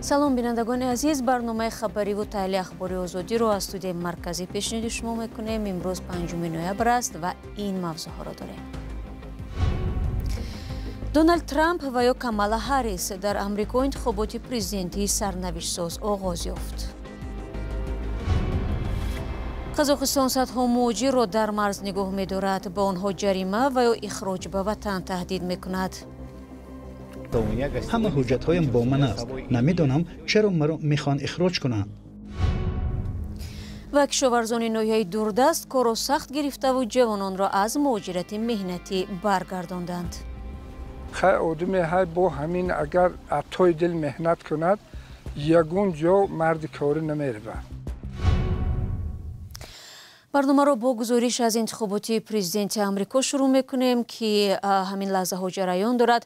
Салом, бинандагони азиз. Барномаи хабариву таҳлили Ахбори Озодиро аз студияи марказӣ пешниҳоди шумо мекунем. Имрӯз 5 ноябр аст ва ин мавзӯъҳоро дорем. Доналд Трамп ва ё Камала Ҳаррис: дар Амрико интихоботи президентии сарнавиштсоз оғоз ёфт. Қазоқистон садҳо муҳоҷирро дар марз нигоҳ медорад, ба онҳо ҷарима ва ё ихроҷ ба ватан таҳдид мекунад. Ҳама ҳуҷҷатҳоям бо ман аст. Намедонам, чаро маро мехоҳанд ихроҷ кунанд. Ва кишоварзони ноҳияи дурдаст корро сахт гирифтаву ҷавононро аз муҳоҷирати меҳнатӣ баргардонданд. Хай, одаме ҳай бо ҳамин, агар атои дил меҳнат кунад, ягон ҷо марди корӣ намеравад. Барномаро бо гузориш аз интихоботи президенти Амрико шурӯъ мекунем, ки ҳамин лаҳзаҳо ҷараён дорад.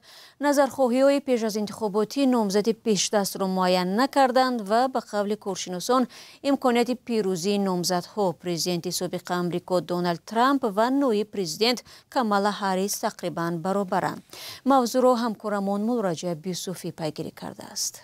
Назархоҳиҳои пеш аз интихоботӣ номзади пешдастро муайян накарданд ва ба қавли коршиносон, имконияти пирӯзии номзадҳо, президенти собиқи Амрико Доналд Трамп ва ноиб президент Камала Ҳаррис, тақрибан баробаранд. Мавзӯъро ҳамкорамон Муллораҷаб Юсуфӣ пайгирӣ кардааст.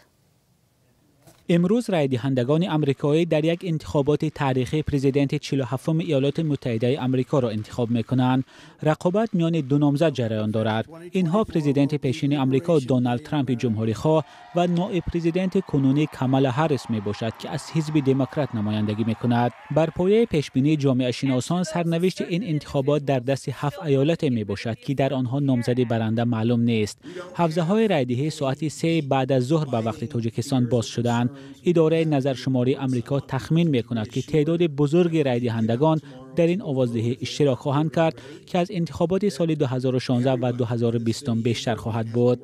Имрӯз райдиҳандагони амрикоӣ дар як интихоботи таърихӣ президенти 47-уми Иёлоти Муттаҳидаи Амрикоро интихоб мекунанд. Рақобат миёни ду номзад ҷараён дорад. Инҳо президенти пешини Амрико Доналд Трампи ҷумҳурихоҳ ва ноиб президенти кунунӣ Камала Ҳаррис мебошад, ки аз ҳизби Демократ намояндагӣ мекунад. Бар пояи пешбинии ҷомеашиносон, сарнавишти ин интихобот дар дасти ҳафт аёлате мебошад, ки дар онҳо номзади баранда маълум нест. Ҳавзаҳои райдиҳӣ соати 3 баъд аз зуҳр ба вақти Тоҷикистон боз шуданд. Идораи назаршумории Амрико тахмин мекунад, ки теъдоди бузурги райдиҳандагон дар ин овоздиҳӣ иштирок хоҳанд кард, ки аз интихоботи соли 2016 ва 2020 бештар хоҳад буд.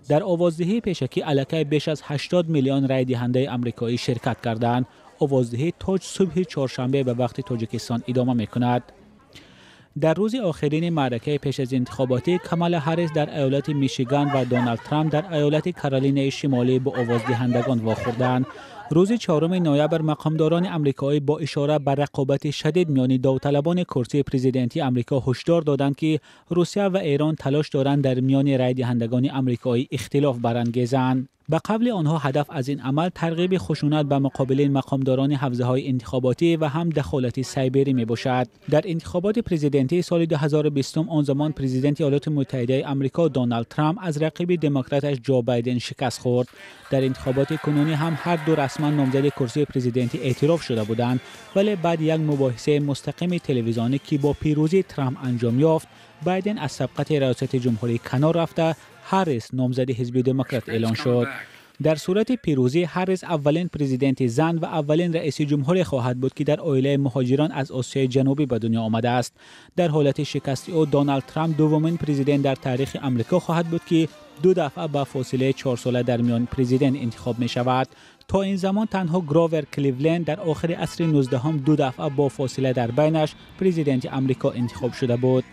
Дар овоздиҳии пешакӣ аллакай беш аз 80 миллион райдиҳандаи амрикоӣ ширкат карданд. Овоздиҳӣ то субҳи чоршанбе ба вақти Тоҷикистон идома мекунад. Дар рӯзи охирини маъракаи пеш аз интихоботӣ, Камала Ҳаррис дар иёлати Мишиган ва Доналд Трамп дар иёлати Каролинаи Шимолӣ бо овоздиҳандагон вохӯрданд. Рӯзи 4 ноябр мақомдорони амрикоӣ бо ишора ба рақобати шадид миёни довталабони курсии президентии Амрико ҳушдор доданд, ки Русия ва Эрон талош доранд дар миёни райдиҳандагони амрикоӣ ихтилоф барангезанд. Ба қавли онҳо, ҳадаф аз ин амал тарғиби хушунат ба муқобили мақомдорони ҳавзаҳои интихоботӣ ва ҳам дахолати сайберӣ мебошад. Дар интихоботи президентии соли 2020, он замон президенти Иёлоти Муттаҳидаи Амрико Доналд Трамп аз рақиби демократаш Ҷо Байден шикаст хӯрд. Дар интихоботи кунунӣ ҳам ҳар ду расман номзади курсии президентӣ эътироф шуда буданд, вале баъд як мубоҳисаи мустақими телевизионӣ, ки бо пирӯзии Трамп анҷом ёфт, Байден аз сабқати раёсати ҷумҳурӣ канор рафта, Ҳаррис номзади ҳизби Демократ эълон шуд. Дар сурати пирӯзӣ, Ҳаррис аввалин президенти зан ва аввалин раиси ҷумҳуре хоҳад буд, ки дар оилаи муҳоҷирон аз Осиёи Ҷанубӣ ба дунё омадааст. Дар ҳолати шикасти ӯ, Доналд Трамп дуввумин президент дар таърихи Амрико хоҳад буд, ки ду дафъа ба фосилаи 4сола дар миён президент интихоб мешавад. То ин замон танҳо Гровер Кливленд дар охири асри 19-ум ду дафъа бо фосила дар байнаш президенти Амрико интихоб шуда буд.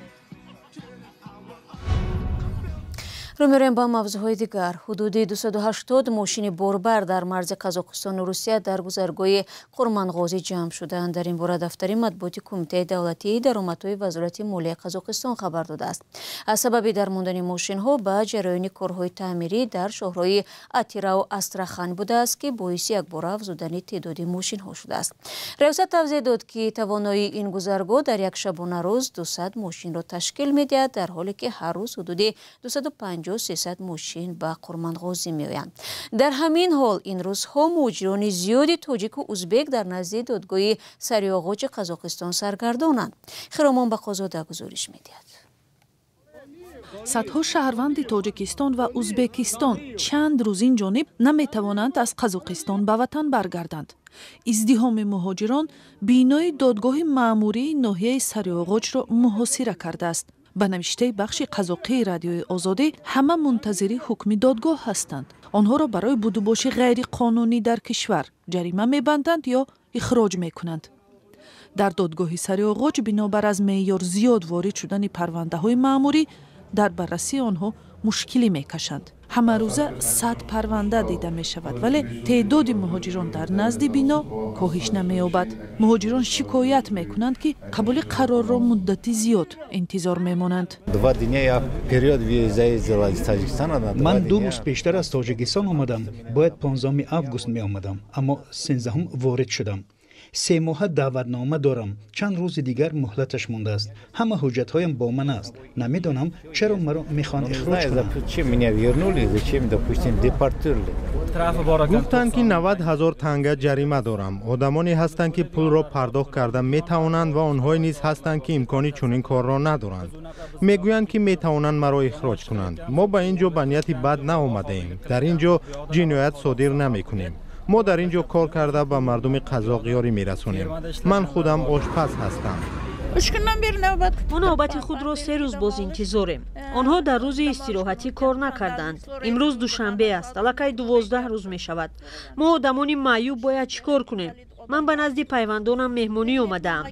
Рӯ меорем ба мавзӯъҳои дигар. Ҳудуди 280 мошини борбар дар марзи Қазоқистону Русия дар гузаргоҳи Қурманғозӣ ҷамъ шуданд. Дар ин бора дафтари матбуоти Кумитаи давлатии даромадҳои Вазорати молияи Қазоқистон хабар додааст. Аз сабаби дармондани мошинҳо ба ҷараёни корҳои таъмирӣ дар шоҳроҳи Атирау Астрахан будааст, ки боиси якбора афзудани теъдоди мошинҳо шудааст. Раёсат тавзеҳ дод, ки тавоноии ин гузаргоҳ дар як шабонарӯз 200 мошинро ташкил медиҳад, дар ҳоле ки ҳар рӯз ҳудуди 250-300 мошин ба Қурманғозӣ меоянд. Дар ҳамин ҳол, ин рӯзҳо муҳоҷирони зиёди тоҷику узбек дар назди додгоҳи Сариоғоҷи Қазоқистон саргардонанд. Хиромон Бақозода гузориш медиҳад. Садҳо шаҳрванди Тоҷикистон ва Узбекистон чанд рӯз ин ҷониб наметавонанд аз Қазоқистон ба ватан баргарданд. Издиҳоми муҳоҷирон бинои додгоҳи маъмурии ноҳияи Сариоғоҷро муҳосира кардааст. Ба навиштаи бахши қазоқии Радиои Озодӣ, ҳама мунтазири ҳукми додгоҳ ҳастанд. Онҳоро барои будубоши ғайриқонунӣ дар кишвар ҷарима мебанданд ё ихроҷ мекунанд. Дар додгоҳи Сариоғоҷ бинобар аз меъёр зиёд ворид шудани парвандаҳои маъмурӣ, дар баррасии онҳо мушкилӣ мекашанд. Ҳамарӯза 100 парванда дида мешавад, вале теъдоди муҳоҷирон дар назди бино коҳиш намеёбад. Муҳоҷирон шикоят мекунанд, ки қабули қарорро муддати зиёд интизор мемонанд. Ман 2 рӯз пештар аз Тоҷикистон омадам. Бояд 15 август меомадам, аммо 13 ворид шудам. 3 моҳа даъватнома дорам. Чанд рӯзи дигар муҳлаташ мондааст. Ҳама ҳуҷҷатҳоям бо ман аст. Намедонам чаро маро мехоҳанд ихроҷ кунанд. Гуфтанд, ки 90 ҳазор танга ҷарима дорам. Одамоне ҳастанд, ки пулро пардохт карда метавонанд ва онҳое низ ҳастанд, ки имкони чунин корро надоранд. Мегӯянд, ки метавонанд маро ихроҷ кунанд. Мо ба ин ҷо ба нияти бад наомадаем. Дар ин ҷо ҷиноят содир намекунем. Мо дар ин ҷо кор карда ба мардуми қазоқ ёрӣ мерасонем. Ман худам ошпаз ҳастам. Мо навбати худро 3 рӯз боз интизорем. Онҳо дар рӯзи истироҳатӣ кор накарданд. Имрӯз душанбе аст, аллакай 12 рӯз мешавад. Мо одамони маъюб бояд чӣ кор кунем? Ман ба назди пайвандонам меҳмонӣ омадаам.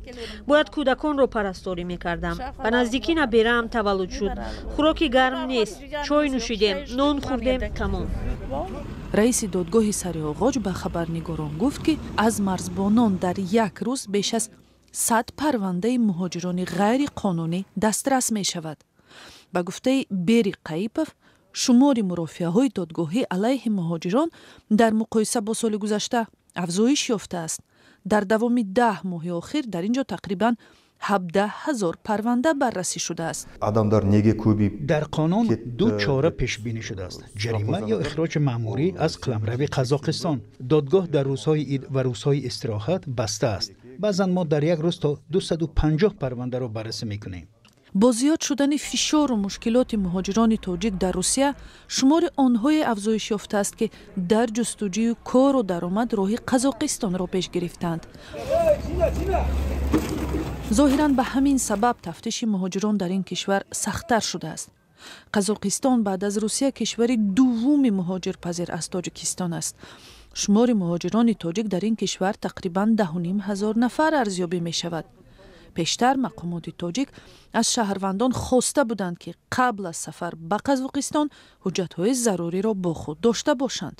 Бояд кӯдаконро парасторӣ мекардам. Ба наздикӣ набераам таваллуд шуд. Хӯроки гарм нест, чой нӯшидем, нон хӯрдем, тамом. Раиси додгоҳи Сариоғоҷ ба хабарнигорон гуфт, ки аз марзбонон дар як рӯз беш аз 100 парвандаи муҳоҷирони ғайриқонунӣ дастрас мешавад. Ба гуфтаи Бери Қаипов, шумори мурофиаҳои додгоҳӣ алайҳи муҳоҷирон дар муқоиса бо соли гузашта афзоиш ёфтааст. Дар давоми 10 моҳи охир дар ин ҷо тақрибан 17 ҳазор парванда баррасӣ шудааст. Дар қонун ду чора пешбинӣ шудааст: ҷарима ё ихроҷи маъмурӣ аз қаламрави Қазоқистон. Додгоҳ дар рӯзҳои ид ва рӯзҳои истироҳат баста аст. Баъзан мо дар як рӯз то 250 парвандаро баррасӣ мекунем. Бо зиёд шудани фишору мушкилоти муҳоҷирони тоҷик дар Русия, шумори онҳое афзоиш ёфтааст, ки дар ҷустуҷӯи кору даромад роҳи Қазоқистонро пеш гирифтанд. Зоҳиран ба ҳамин сабаб тафтиши муҳоҷирон дар ин кишвар сахттар шудааст. Қазоқистон баъд аз Русия кишвари дуввуми муҳоҷирпазир аз Тоҷикистон аст. Шумори муҳоҷирони тоҷик дар ин кишвар тақрибан 10 500 нафар арзёбӣ мешавад. Пештар мақомоти тоҷик аз шаҳрвандон хоста буданд, ки қабл аз сафар ба Қазоқистон ҳуҷҷатҳои заруриро бо худ дошта бошанд.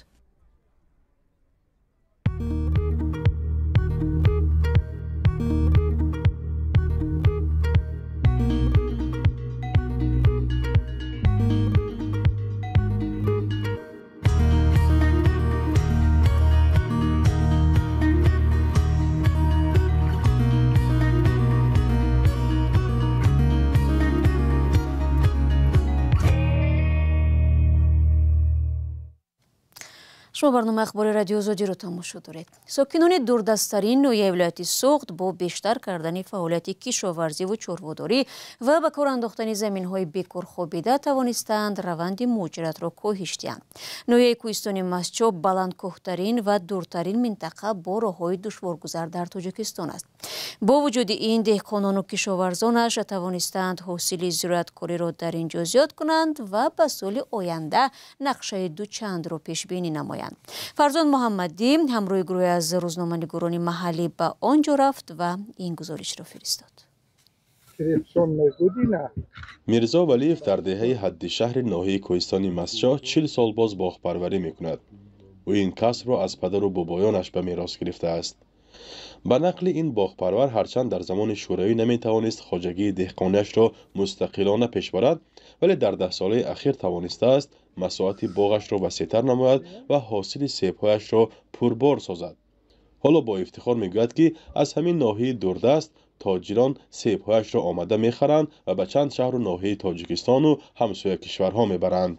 Шумо барномаи ахбори Радио Озодиро тамошо доред. Сокинони дурдасттарин ноҳияи вилояти Суғд бо бештар кардани фаъолияти кишоварзиву чорводорӣ ва ба кор андохтани заминҳои бекор хобида тавонистаанд раванди муҳоҷиратро коҳиш диҳанд. Ноҳияи кӯҳистони Мастчоҳ баландкӯҳтарин ва дуртарин минтақа бо роҳҳои душворгузар дар Тоҷикистон аст. Бо вуҷуди ин, деҳқонону кишоварзонаш тавонистаанд ҳосили зироаткориро дар ин ҷо зиёд кунанд ва ба соли оянда нақшаи дучандро пешбинӣ намоянд. Фарзон Муҳаммадӣ ҳамроҳи гурӯҳе аз рӯзноманигорони маҳаллӣ ба он ҷо рафт ва ин гузоришро фиристод. Мирзо Валиев дар деҳаи ҳадди шаҳри ноҳияи кӯҳистони Мастчоҳ 40 сол боз боғпарварӣ мекунад. Ӯ ин касбро аз падару бобоёнаш ба мерос гирифтааст. Ба нақли ин боғпарвар, ҳарчанд дар замони шӯравӣ наметавонист хоҷагии деҳқониашро мустақилона пеш барад, вале дар даҳсолаи ахир тавонистааст масоҳати боғашро васеътар намояд ва ҳосили себҳояшро пурбор созад. Ҳоло бо ифтихор мегӯяд, ки аз ҳамин ноҳияи дурдаст тоҷирон себҳояшро омада мехаранд ва ба чанд шаҳру ноҳияи Тоҷикистону ҳамсоя кишварҳо мебаранд.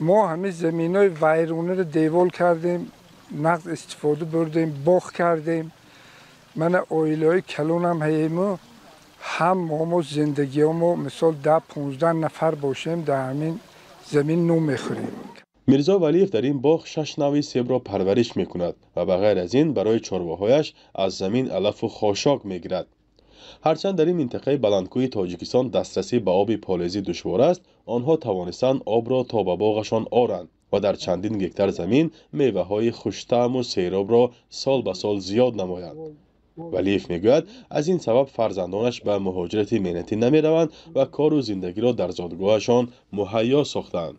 Мо ҳамин заминҳои вайронаро девол кардем, нақд истифода бурдем, боғ кардем. Мана оилаҳои калонам ҳаему ҳам мо зиндагиҳомо мисол 10-15 нафар бошем, дар ҳамин замин нон мехӯрем. Мирзо Валиев дар ин боғ 6 навъи себро парвариш мекунад ва ба ғайр аз ин барои чорвоҳояш аз замин алафу хошок мегирад. Ҳарчанд дар ин минтақаи баландкӯҳи Тоҷикистон дастрасӣ ба оби полезӣ душвор аст, онҳо тавонистанд обро то ба боғашон оранд ва дар чандин гектар замин меваҳои хуштаъму серобро сол ба сол зиёд намоянд. Валиев мегӯяд, аз ин сабаб фарзандонаш ба муҳоҷирати меҳнатӣ намераванд ва кору зиндагиро дар зодгоҳашон муҳайё сохтаанд.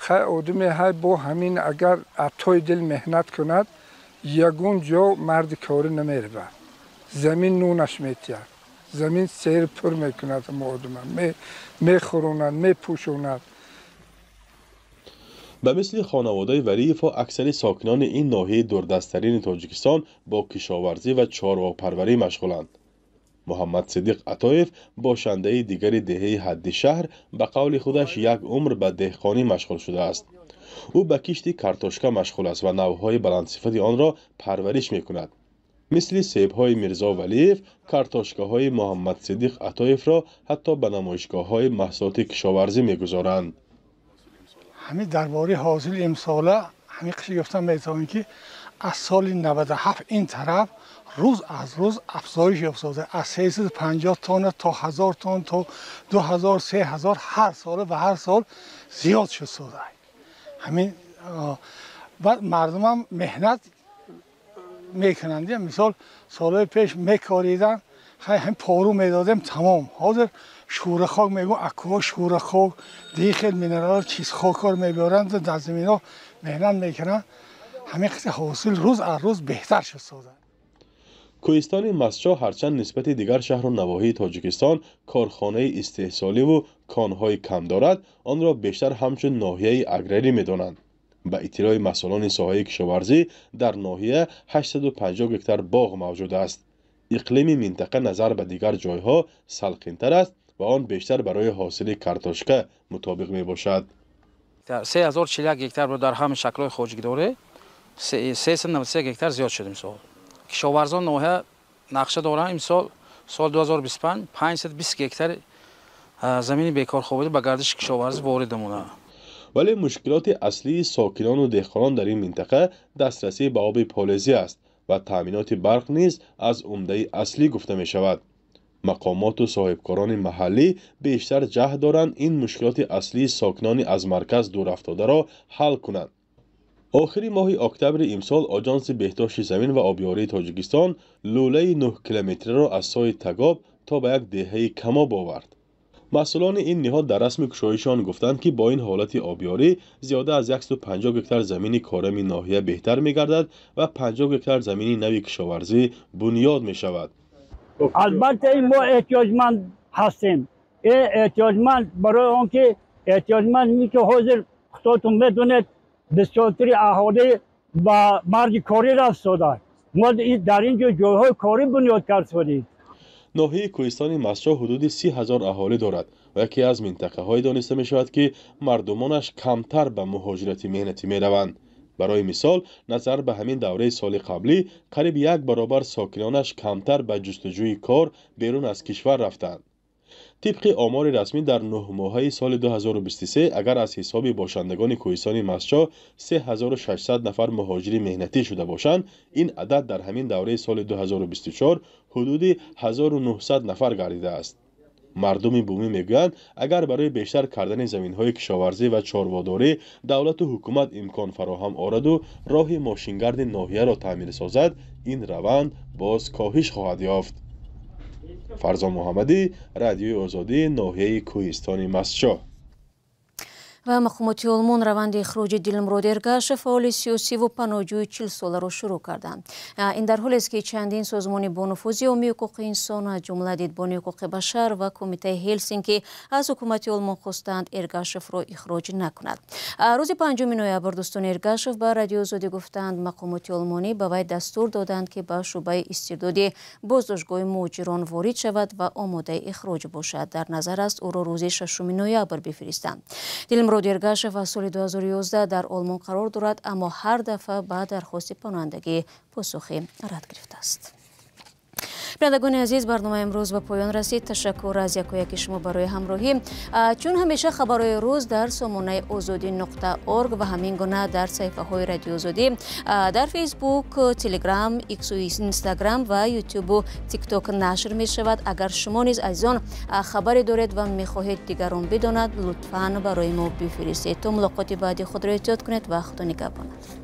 Хай одаме ҳай бо ҳамин агар атои дил меҳнат кунад, ягон ҷо марди корӣ намеравад. Замин нунаш метиҳад, замин сер пур мекунад, одама мехӯронад, мепӯшонад. Ба мисли хонаводаи Валиевҳо аксари сокинони ин ноҳияи дурдасттарини Тоҷикистон бо кишоварзӣ ва чорвопарварӣ машғуланд. Муҳаммадсидиқ Атоев, бошандаи дигари деҳаи Ҳадди шаҳр, ба қавли худаш як умр ба деҳқонӣ машғул шудааст. Ӯ ба кишти картошка машғул аст ва навъҳои баландсифати онро парвариш мекунад. Мисли себҳои Мирзо Валиев, картошкаҳои Муҳаммадсидиқ Атоевро ҳатто ба намоишгоҳҳои маҳсулоти кишоварзӣ мегузоранд. Ҳамин дар бораи ҳосили имсола ҳамин қиши гуфтан метавонем, ки аз соли 97 ин тараф рӯз аз рӯз афзоиш ёфтааст. Аз 350 тонна то 1000 тонна, то 2000, 3000 ҳар сола ва ҳар сол зиёд шуд. Ҳамин баъд мардумам меҳнат мекунанд. Мисол, солҳои пеш мекориданд, ҳамин пору медодем, тамом. Ҳозир шӯрахок мегӯ, акӯҳо шӯрахок, дигар хел минерал чизхокҳоро мебиёранд, дар заминҳо меҳнат мекунанд. Ҳамин қисми ҳосил рӯз аз рӯз беҳтар шуд. Кӯҳистони Мастчоҳ ҳарчанд нисбати дигар шаҳру навоҳии Тоҷикистон корхонаи истеҳсоливу конҳои кам дорад, онро бештар ҳамчун ноҳияи аграрӣ медонанд. Ба иттилои масъулони соҳаи кишоварзӣ, дар ноҳия 850 гектар боғ мавҷуд аст. Иқлими минтақа назар ба дигар ҷойҳо салқинтар аст ва он бештар барои ҳосили картошка мутобиқ мебошад. 3041 гектар дар ҳамин шаклҳои хоҷагидорӣ 393 гектар зиёд шуд имсол. Кишоварзон ноҳия нақша доранд имсол, соли 2025, 520 гектар замини бекор хобида ба гардиши кишоварзӣ ворид намуданд. Вале мушкилоти аслии сокинону деҳқонон дар ин минтақа дастрасӣ ба оби полезӣ аст ва таъминоти барқ низ аз умдаи аслӣ гуфта мешавад. Мақомоту соҳибкорони маҳаллӣ бештар ҷаҳд доранд ин мушкилоти аслии сокинони аз марказ дурафтодаро ҳал кунанд. Охири моҳи октябри имсол Оҷонси беҳдошти замин ва обёрии Тоҷикистон лӯлаи 9 километриро аз соҳи Тагоб то ба як деҳаи Камоб овард. Масъулони ин ниҳод дар расми кушоишон гуфтанд, ки бо ин ҳолати обёрӣ зиёда аз 150 гектар замини корами ноҳия беҳтар мегардад ва 50 гектар замини нави кишоварзӣ бунёд мешавад. Албатта, мо эҳтиёҷманд ҳастем. Эҳтиёҷманд барои он ки эҳтиёҷманд, ки ҳозир худотон медонед, бисёртари аҳолӣ ба марги корӣ рафтода. Мо дар ин ҷо ҷойҳои корӣ бунёд кардем. Ноҳияи кӯҳистони Мастчоҳ ҳудуди 30 000 аҳолӣ дорад ва яке аз минтақаҳое дониста мешавад, ки мардумонаш камтар ба муҳоҷирати меҳнатӣ мераванд. Барои мисол, назар ба ҳамин давраи соли қаблӣ қариб як баробар сокинонаш камтар ба ҷустуҷӯи кор берун аз кишвар рафтанд. Тибқи омори расмӣ, дар 9 моҳаи соли 2023 агар аз ҳисоби бошандагони кӯҳистони Мастчоҳ 3600 нафар муҳоҷири меҳнатӣ шуда бошанд, ин адад дар ҳамин давраи соли 2024 ҳудуди 1900 нафар гардидааст. Мардуми бумӣ мегӯянд, агар барои бештар кардани заминҳои кишоварзӣ ва чорводорӣ давлату ҳукумат имкон фароҳам ораду роҳи мошингарди ноҳияро таъмир созад, ин раванд боз коҳиш хоҳад ёфт. Фарзон Муҳаммадӣ, Радиои Озодӣ, ноҳияи кӯҳистони Мастчоҳ. Ва мақомоти Олмон раванди ихроҷи Дилмурод Эргашев, фаъоли сиёсиву паноҳҷӯи 40-соларо шурӯъ карданд. Ин дар ҳолест, ки чандин созмони бонуфузи ҳомии ҳуқуқи инсон, аз ҷумла Дидбони ҳуқуқи башар ва Кумитаи Ҳелсинки, аз ҳукумати Олмон хостанд Эргашевро ихроҷ накунад. Рӯзи 5 ноябр дӯстони Эргашев ба Радиои Озодӣ гуфтанд, мақомоти олмонӣ ба вай дастур доданд, ки ба шӯъбаи истирдоди боздоштгоҳи муҳоҷирон ворид шавад ва омодаи ихроҷ бошад. Дар назар аст, ӯро рӯзи 6 ноябр бифиристанд. Дилмурод Эргашев аз соли 2011 дар Олмон қарор дорад, аммо ҳар дафъа ба дархости паноҳандагӣ посухи рад гирифтааст. Бинандагони азиз, барномаи имрӯз ба поён расид. Ташаккур аз якояки шумо барои ҳамроҳӣ. Чун ҳамеша, хабарҳои рӯз дар сомонаи озодӣ.org ва ҳамин гуна дар саҳифаҳои Радиои Озодӣ дар Фейсбук, Телеграм, Иксу Инстаграм ва Ютубу Тикток нашр мешавад. Агар шумо низ, азизон, хабаре доред ва мехоҳед дигарон бидонад, лутфан барои мо бифиристед. То мулоқоти баъдӣ худро эҳтиёт кунед ва Худо нигаҳбонад.